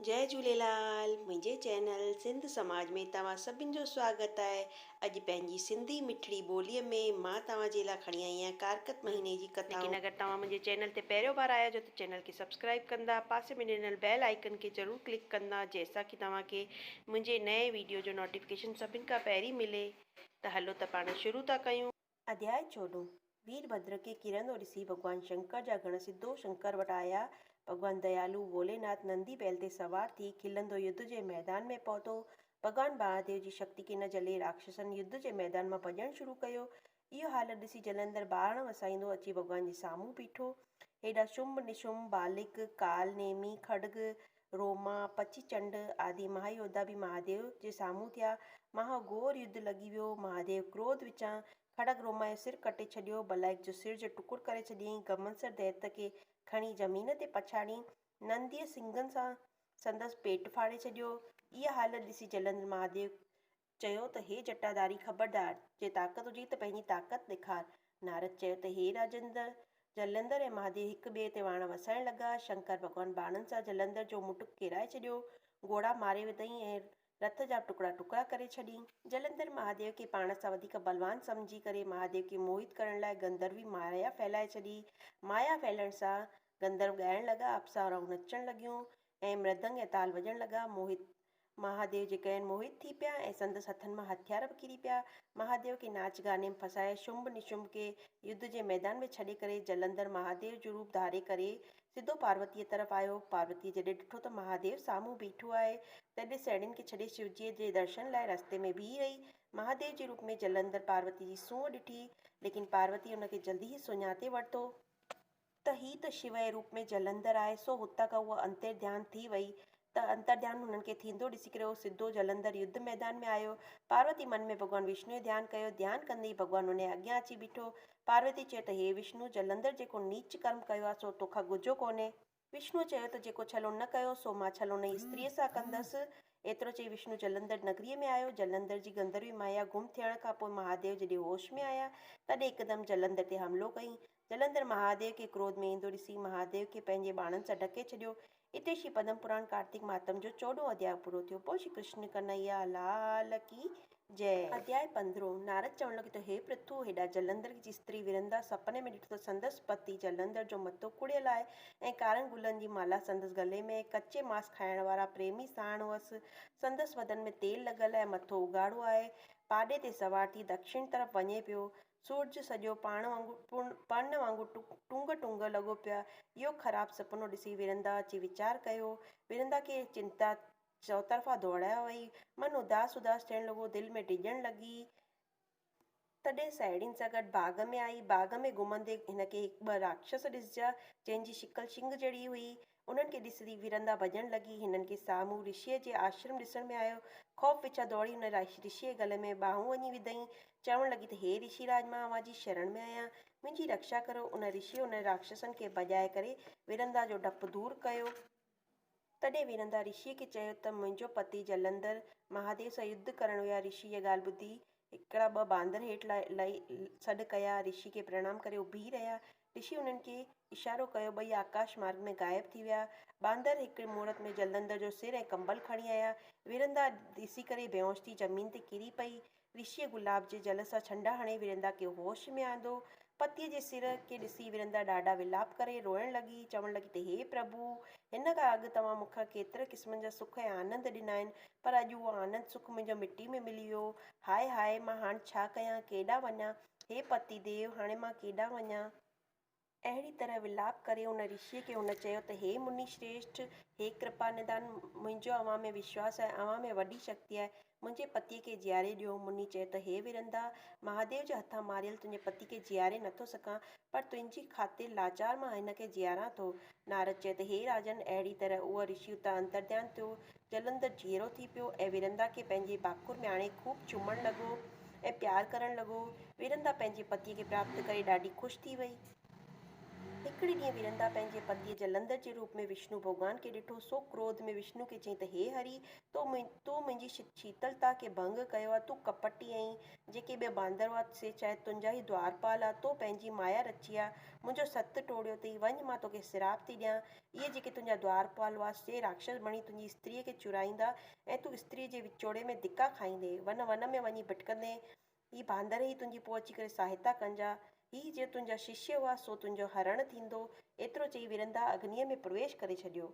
جئي جهوليلال منهنجي چينل سنڌ سماج ۾ توهان سڀن جو سواگت آهي اڄ پنهنجي سنڌي مٺڙي ٻولي ۾ مان توهان جي لاء کڻي آئي آهيان ڪارڪت مهيني جي ڪٿائون. ليڪن اگر توهان منهنجي چينل تي پهريون بار آيا هجو ته چينل کي سبسڪرائيب ڪندا پاسي ۾ ڏنل بيل آئيڪن کي ضرور ڪلڪ ڪندا جنهن سان ڪي توهان کي منهنجي نئين ويڊيو جو نوٽيفڪيشن سڀن کان پهرين ملي ته هلو ته پاڻ شروع ٿا ڪيون. اڌياء چوڏهون، ويرڀدر کي ڪرندو ڏسي ڀڳوان شنڪر جا گڻ سڌو شنڪر وٽ آيا. ڀڳوان ديالو ڀوليناٿ نندي بيل تي سوار ٿي کلندو يڌ جي ميدان ۾ پهتو. ڀڳوان مهاديو جي شڪتي کي نه جهلي راڪشسن يڌ جي ميدان مان ڀڄڻ شروع ڪيو. اهو حالت ڏسي جلندر ٻارڻ وسائيندو اچي ڀڳوان جي سامهون بيٺو. هيڏانهن شنڀ نشنڀ، بالڪ، ڪال نيمي، کڙڳ، روما، پچي چنڊ آدي مهايوڌا به مهاديو جي سامهون ٿيا. مها گهور يڌ لڳي ويو. مهاديو ڪروڌ وچان کڙڳ روما جو سر ڪٽي ڇڏيو. بلائڪ جو سر جو ٽڪر ڪري ڇڏيائين. گمنسر دئت کي کڻي زمين تي پڇاڙيائين. ننديء سنگهن سان سندس پيٽ ڦاڙي ڇڏيو. اها حالت ڏسي جلندر مهاديو چيو ته هي جٽاداري خبردار! جي طاقت هجئي ته پنهنجي طاقت ڏيکار. نارد چيو ته هي راجندر! جلندر ۽ مهاديو هڪ ٻئي تي واڻ وسائڻ لڳا. شنڪر ڀڳوان باڻن سان جلندر جو مٽڪ ڪيرائي ڇڏيو. گهوڙا ماري وڌائين ۽ رٿ جا ٽڪڙا ٽڪرا ڪري ڇڏيائين. جلندر مهاديو کي پاڻ سان وڌيڪ بلوان سمجهي ڪري مهاديو کي موهت ڪرڻ لاء گنڌروي مايا ڦهلائي ڇڏي. مايا ڦهلڻ سان گنڌرو ڳائڻ لڳا، اپسارائون نچڻ لڳيون ۽ مرڌنگ ۽ تال وڄڻ لڳا. موهت مهاديو جي ڪئن موهت ٿي پيا ۽ سندس هٿن مان هٿيار به ڪري پيا. مهاديو کي ناچ گاني ۾ ڦاسائي شنڀ نشنڀ کي يڌ جي ميدان ۾ ڇڏي ڪري جلندر مهاديو جو روپ ڌاري ڪري سڌو پاروتيء طرف آيو. پاروتيء جڏهن ڏٺو ته مهاديو سامهون بيٺو آهي، تڏهن سهيڙين کي ڇڏي شوجيء جي درشن لاء رستي ۾ بيهي رهي. مهاديو جي روپ ۾ جلندر پاروتيء جي سونهن ڏٺي، ليڪن پاروتيء ان کي جلدي ئي سڃاتي ورتو. ته هي ته شو جي روپ ۾ جلندر آهي، سو هتان کان هوء انتر ڌيان ٿي وئي ته انتر ڌيان هنن کي ٿيندو ڏسي ڪري هو سڌو جلندر يڌ ميدان ۾ آيو. پاروتي من ۾ ڀڳوان وشنو جو ڌيان ڪيو. ڌيان ڪندي ئي ڀڳوان هن جي اڳيان اچي بيٺو. پاروتي چيو ته هي وشنو! جلندر جيڪو نيچ ڪرم ڪيو آهي سو توکان ڳجهو ڪونهي. وشنوء چيو ته جيڪو ڇلو نه ڪيو، سو مان ڇلو نئين استريء سان ڪندس. ايترو چئي وشنو جلندر نگريء ۾ آيو. جلندر جي گنڌروي مايا گم ٿيڻ کان پوء مهاديو جڏهن هوش ۾ آيا، تڏهن هڪدم جلندر تي حملو ڪيائين. جلندر مهاديو کي ڪروڌ ۾ ايندو ڏسي، مهاديو کي پنهنجي ٻانهن سان ڍڪي ڇڏيو. اتي شري پدم پراڻ ڪارتڪ مهاتم جو چوڏهون اڌياء پورو ٿيو. پوء شري ڪرشن ڪنهيا لال ڪي جئه. اڌياء پندرهون، نارد چوڻ لڳو ته هي پرٿو، هيڏانهن جلندر جي استري ورندا سپني ۾ ڏٺو ته سندس پتي جلندر جو مٿو ڪڙيل آهي ۽ ڪارن گلن جي مالا سندس گلي ۾ ۽ ڪچي ماس کائڻ وارا پريمي ساڻ هئس. سندس بدن ۾ تيل لڳل آهي، مٿو اگهاڙو آهي. پاڏي تي سوار ٿي دڪشڻ طرف وڃي پيو. سورج سڄو پاڻ وانگر پن وانگر ٽونگ ٽونگ لڳو پيو آهي. اهو خراب سپنو ڏسي ورندا اچي ويچار ڪيو. ورندا کي چنتا چؤطرفا ڊوڙايو وئي. من اداس اداس ٿيڻ لڳو، دل ۾ ڊڄڻ لڳي. تڏهن ساهيڙين سان گڏ باغ ۾ آئي. باغ ۾ گهمندي هن کي هڪ ٻه راڪشس ڏسجيا، جنهن جي شڪل شنگهه جهڙي هئي. انهن کي ڏسندي ورندا ڀڄڻ لڳي. هنن کي سامهون رشيء جي آشرم ڏسڻ ۾ آيو. خوف وچان ڊوڙي هن رشيء جي گلي ۾ ٻانهون وڃي وڌائين. چوڻ لڳي ته هي رشي راج مان اوهان جي شرڻ ۾ آهيان. منهنجي رڪشا ڪريو. ان رشيء انهن راڪشسن کي ڀڄائي ڪري ورندا جو ڊپ دور ڪيو. تڏهن ويرندا رشيء کي چيو ته منهنجو پتي جلندر مهاديو سان يڌ ڪرڻ ويو آهي. رشيء اها ڳالهه ٻڌي هڪڙا ٻه باندر هيٺ لهي سڏ ڪيا. رشي کي پرڻام ڪري اڀي رهيا. رشي انهن کي اشارو ڪيو، ٻئي آڪاش مارگ ۾ غائب ٿي ويا. باندر هڪ مهورت ۾ جلندر جو سر ۽ ڪمبل کڻي آيا. ويرندا ڏسي ڪري بيهوش ٿي زمين تي ڪري پئي. رشيء گلاب جي جل سان ڇنڊا هڻي ورندا کي هوش ۾ آندو. پتيء جي سر کي ڏسي ورندا ڏاڍا ولاپ ڪري روئڻ لڳي. چوڻ لڳي ته هي پرڀو! هن کان اڳ توهان مون کان ڪيترن قسمن جا سک ۽ آنند ڏنا آهن، پر اڄ اهو آنند سک منهنجو مٽي ۾ ملي ويو. High high! مان هاڻ ڇا ڪيان؟ ڪيڏانهن وڃان؟ هي پتي ديو! هاڻي مان ڪيڏانهن وڃان؟ اهڙي طرح ولاپ ڪري ان رشيء کي هن چيو ته هي مني شريشٺ، هي ڪرپا ندان، منهنجو اوهان ۾ وشواس آهي، اوهان ۾ وڏي شڪتي آهي، منهنجي پتيء کي جياري ڏيو. مني چيو ته هي ورندا، مهاديو جي هٿان ماريل تنهنجي پتي کي جياري نٿو سگهان، پر تنهنجي خاطر لاچار مان هن کي جياران ٿو. نارد چيو ته هي راجن، اهڙي طرح اهو رشي اتان انترڌيان ٿيو. جلندر جيئرو ٿي پيو ۽ ورندا کي پنهنجي ڀاڪر ۾ آڻي خوب چمڻ لڳو ۽ پيار ڪرڻ لڳو. ورندا پنهنجي پتيء کي پراپت ڪري ڏاڍي خوش ٿي وئي. هڪڙي ڏينهن ورندا پنهنجي پتيء جلندر جي روپ ۾ وشنو ڀڳوان کي ڏٺو، سو ڪروڌ ۾ وشنو کي چيائين ته هي هري! تو منهنجي شيتلتا کي ڀنگ ڪيو آهي، تون ڪپٽي آهين، جيڪي ٻيا باندر هئا، سي شايد تنهنجا ئي دوارپال ها، تو پنهنجي مايا رچي آهي، منهنجو ست ٽوڙيو اٿئي، وڃ مان توکي سراپ ٿي ڏيان، اهي جيڪي تنهنجا دوارپال هئا، سي راڪشس بڻي تنهنجي استريء کي چورائيندا ۽ تون استريء جي وچوڙي ۾ ڌڪا کائيندين، ون ون ۾ وڃي ڀٽڪندين، هي باندر ئي تنهنجي پوء اچي ڪري سهائتا ڪنجا. هي جو تنهنجا ششيه هئا، سو تنهنجو هرڻ ٿيندو. ايترو چئي ورندا اگنيء ۾ پرويش ڪري ڇڏيو.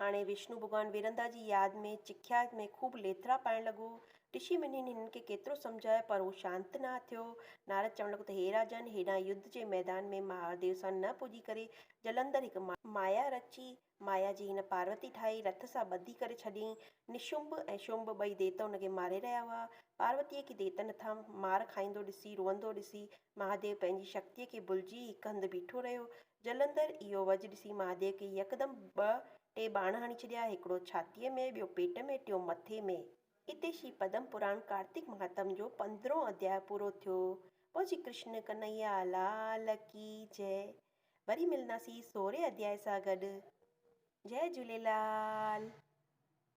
هاڻي وشنو ڀڳوان ورندا جي ياد ۾ چکيا ۾ خوب ليٿڙا پائڻ لڳو. رشي منين هنن کي ڪيترو سمجهايو، پر هو شانت نه ٿيو. نارد چوڻ لڳو ته هي راجن! هيڏانهن يڌ جي ميدان ۾ مهاديو سان نه پڄي ڪري جلندر هڪ مايا رچي مايا جي هن پاروتي ٺاهي رٿ سان ٻڌي ڪري ڇڏيائين. نشنڀ ۽ شنڀ ٻئي ديت هن کي ماري رهيا هئا. پاروتيء کي ديتن هٿان مار کائيندو ڏسي، روئندو ڏسي، مهاديو پنهنجي شڪتيء کي ڀلجي هڪ هنڌ بيٺو رهيو. جلندر اهو وجهه ڏسي مهاديو کي يڪدم ٻه ٽي ٻاڻ هڻي ڇڏيا، هڪڙو ڇاتيء ۾، ٻيو پيٽ ۾، ٽيون مٿي ۾. اتي شري پدم پراڻ ڪارتڪ مهاتم جو پندرهون اڌياء پورو ٿيو. پوء جي ڪرشن ڪنهيا لال ڪي جئه. وري ملنداسين سورهين اڌياء سان گڏ. جئي جهوليلال.